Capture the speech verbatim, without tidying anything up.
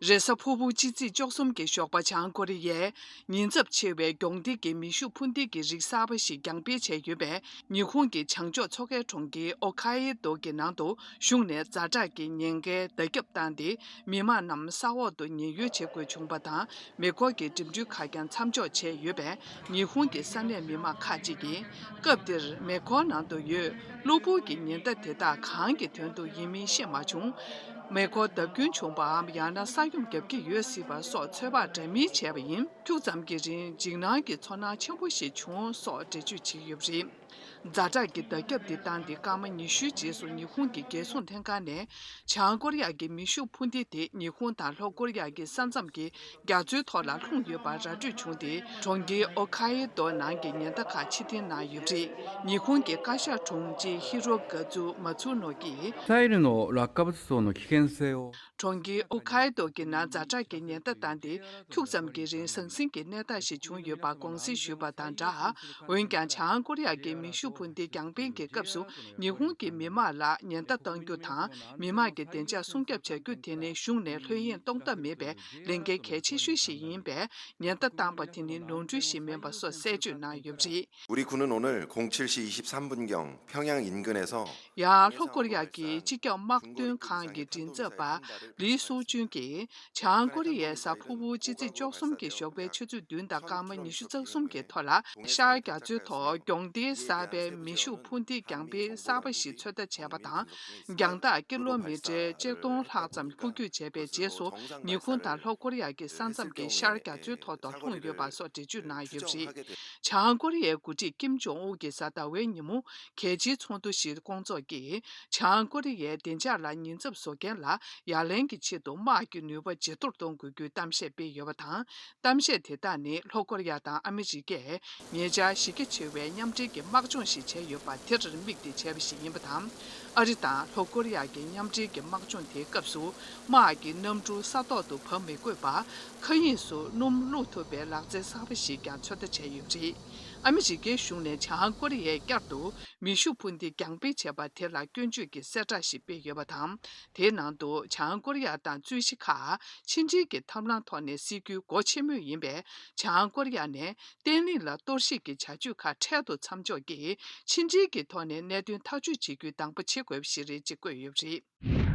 རེས་གཟའ་ཕུར་བུ་ཕྱི་ཚེས་བཅུ་གསུམ་གྱི་ཞོགས་པ་བྱང་ཀོ་རི་ཡས་ཉེན་ཚབས་ཆེ་བའི་གྱོང་ལྡན་གྱི་མེ་ཤུགས་འཕུར་མདེལ་གྱི་རིགས་གསར་པ་ཞིག་རྒྱང་འཕེན་བྱས་ཡོད་པས། ཉི་ཧོང་གི་བྱང་ཕྱོགས་མཚོ་ཁའི་གྲོང་ཁྱེར་ཨོ་ཁ་ཨི་ཏོ་གི་ནང་དུ་གཞུང་ནས་ཛ་དྲག་གི་ཉེན་ཁའི་བརྡ་ཁྱབ་བཏང་སྟེ། མི་མང་རྣམས་ས་འོག་ཏུ་ཉེན་གཡོལ་བྱེད་དགོས་བྱུང་བ་དང་། མེ་འཁོར་གྱི་འགྲིམ་འགྲུལ་ཁ་ཀྱང་མཚམས་འཇོག་བྱས་ཡོད་པས། ཉི་ཧོང་གི་ས་གནས་མི་མང་ཁག་ཅིག་གིས། སྐབས་དེར་མེ་འཁོར་ནང་དུ་ཡོད་གློ་བུར་གྱི་ཉེན་བརྡ་དེ་དག་གང་གི་དོན་དུ་ཡིན་མིན་ཤེས་མ་བྱུང་། མེ་འཁོར་བརྡབ་སྐྱོན་བྱུང་བའམ། ཡང་ན་ས་ཡོམ་བརྒྱབ་ཀྱི་ཡོད་སྲིད་པ་སོགས་ཚོད་དཔག་འདྲ་མིན་བྱས་པ་ཡིན། ཁྱུག་ཙམ་གྱི་རིང་འཇིགས་སྣང་གི་ཚོར་སྣང་ཆེན་པོ་ཞིག་བྱུང་སོགས་འགྲེལ་བརྗོད་བྱས་ཡོད་པ་རེད། ཛ་དྲག་གི་བརྡ་ཁྱབ་འདི་བཏང་སྟེ་སྐར་མ་ཉི་ཤུའི་རྗེས་སུ་ཉི་ཧོང་གི་རྒྱལ་སྲུང་ལྷན་ཁང་ནས། བྱང་ཀོ་རི་ཡ་གི་མེ་ཤུགས་འཕུར་མདེལ་དེ་ཉི་ཧོང་དང་ལྷོ་ཀོ་རི་ཡ་གི་ས་མཚམས་ཀྱི་རྒྱ་མཚོའི་ཐོག་ལ་ལྷུང་ཡོད་པ་ར་སྤྲོད་བྱུང་སྟེ། གྲོང་ཁྱེར་ཨོ་ཁ་ཨི་ཏོ་ནང་གི་ཉེན་བརྡ་ཁག་ཕྱིར་འཐེན་གནང་ཡོད་པ་རེད། ཉི་ཧོང་གི་བཀའ་ཤག་དྲུང་ཆེ་ཧི་རོ་ག་ཛུ་མ་ཚུ་ནོ་གིས། ミサイルの落下物層の危険性を གྲོང་ཁྱེར་ཨོ་ཁ་ཨི་ཏོ་གི་ནང་ཛ་དྲག་གི་ཉེན་བརྡ་བཏང་སྟེ། ཁྱུག་ཙམ་གྱི་རིང་ཟང་ཟིང་གི་གནས་སྟངས་ཤིག་བྱུང་ཡོད་པ་དགོངས་སེལ་ཞུས་པ་དང་སྦྲགས། འོན་ཀྱང་། བྱང་ཀོ་རི་ཡ་གི་མེ་ཤུགས་འཕུར་མདེལ་རྒྱང་འཕེན་གྱི་སྐབས་སུ། ཉི་ཧོང་གི་མི་མང་ལ་ཉེན་བརྡ་གཏང་རྒྱུ་དང་། མི་མང་གི་བདེ་འཇགས་སྲུང་སྐྱོབ་བྱ་རྒྱུ་དེ་ནི་གཞུང་ནས་ལྷོད་གཡེང་གཏོང་ཐབས་མེད་པའི་ལས་འགན་གལ་ཆེ་ཤོས་ཤིག་ཡིན་པས། ཉེན་བརྡ་བཏང་པ་དེ་ནི་ནོར་འཁྲུལ་ཞིག་མིན་པ་སོགས་གསལ་བརྗོད་གནང་ཡོད་པ་རེད། 우리 군은 오늘 공칠 시 이십삼 분경 평양 인근에서 ཡང་ལྷོ་ཀོ་རི་ཡ་གི་སྤྱི་ཁྱབ་དམག་དོན་ཁང་གི་མགྲིན་ཚབ་པ་ལི་སུའུ་ཅུན་གྱིས། བྱང་ཀོ་རི་ཡས་གཟའ་ཕུར་བུ་ཕྱི་ཚེས་བཅུ་གསུམ་གྱི་ཞོགས་པའི་ཆུ་ཚོད་བདུན་དང་སྐར་མ་ཉི་ཤུ་རྩ་གསུམ་གྱི་ཐོག་ལ། ཤར་རྒྱ་མཚོའི་ཐོག་གྱོང་ལྡན་གསར་པའི་མེ་ཤུགས་འཕུར་མདེལ་རྒྱང་འཕེན་གསར་པ་ཞིག་ཚོད་ལྟ་བྱས་པ་དང་། རྒྱང་ཐག་ཀི་ལོ་མི་ཊར་ཆིག་སྟོང་ལྷག་ཙམ་འཕུར་སྐྱོད་བྱས་པའི་རྗེས་སུ། ཉི་ཧོང་དང་ལྷོ་ཀོ་རི་ཡ་གི་ས་མཚམས་ཀྱི་ཤར་རྒྱ་མཚོའི་ཐོག་ཏུ་ལྷུང་ཡོད་པ་སོགས་འགྲེལ་བརྗོད་གནང་ཡོད་པ་རེད། བྱང་ཀོ་རི་ཡའི་འགོ་ཁྲིད་ཀིམ་ཇོང་ཨུ་གིས་གཟའ་ཟླ་བའི་ཉིན་མོ། གལ་ཆེའི་ཚོགས་འདུ་ཞིག་སྐོང་ཚོགས་ཀྱིས། བྱང་ཀོ་རི་ཡའི་བདེ་འཇགས་ལ་ཉེན་ཚབས་བཟོ་མཁན་ལ་ཡ་ལན་གྱི་ཆེད་དུ་དམག་གི་ནུས་པ་ཇེ་མཐོར་གཏོང་དགོས་རྒྱུའི་གཏམ་བཤད་སྤེལ་ཡོད་པ་དང་། གཏམ་བཤད་དེ་དག་ནི་ལྷོ་ཀོ་རི་ཡ་དང་ཨ་མི་རི་ཀས་ཉེ་ཆར་གཞི་རྒྱ་ཆེ་བའི་མཉམ་འབྲེལ་གྱི་དམག་སྦྱོང་ཞིག་བྱས་ཡོད་པ་དེར་དམིགས་ཏེ་བྱས་པ་ཞིག་ཡིན་པ་དང་། ཨ་རི་དང་ལྷོ་ཀོ་རི་ཡ་གི་མཉམ་འབྲེལ་གྱི་དམག་སྦྱོང་དེའི་སྐབས་སུ། དམག་གི་གནམ་གྲུ་ས་ཐོག་ཏུ་བབས་མི་དགོས་པར། མཁའ་དབྱིངས་སུ་སྣུམ་བླུག་ཐུབ་པའི་ལག་རྩལ་གསར་པ་ཞིག་ཀྱང་ཚོད་ལྟ་བྱས་ཡོད་པ་རེད། ཨ་མི་རི་ཀའི་གཞུང་ནས་བྱང་ཀོ་རི་ཡས་བསྐྱར་དུ་མེ་ཤུགས་འཕུར་མདེལ་རྒྱང་འཕེན་བྱས་པ་དེ་ལ་སྐྱོན་བརྗོད་ཀྱི་གསལ་བསྒྲགས་ཤིག་སྤེལ་ཡོད་པ་དང་། དེའི་ནང་དུ་བྱང་ཀོ་རི་ཡ་དང་རྩོད་གཞི་ཁག་ཕྱི་འབྲེལ་གྱི་ཐབས་ལམ་ཐོག་ནས་སེལ་རྒྱུའི་སྒོ་ཕྱེ་མུས་ཡིན་པས། བྱང་ཀོ་རི་ཡ་ནས་བརྟན་ལྷིང་ལ་གཏོར་བཤིག་གི་བྱ་སྤྱོད་ཁག་འཕྲལ་དུ་མཚམས་འཇོག་གིས། ཕྱི་འབྲེལ་གྱི་ཐོག་ནས་གནད་དོན་ཐག་གཅོད་བྱེད་རྒྱུའི་དང་པོ་བྱེད་དགོས་པ་ཞིག་རེད་ཅེས་བཀོད་ཡོད་པ་རེད།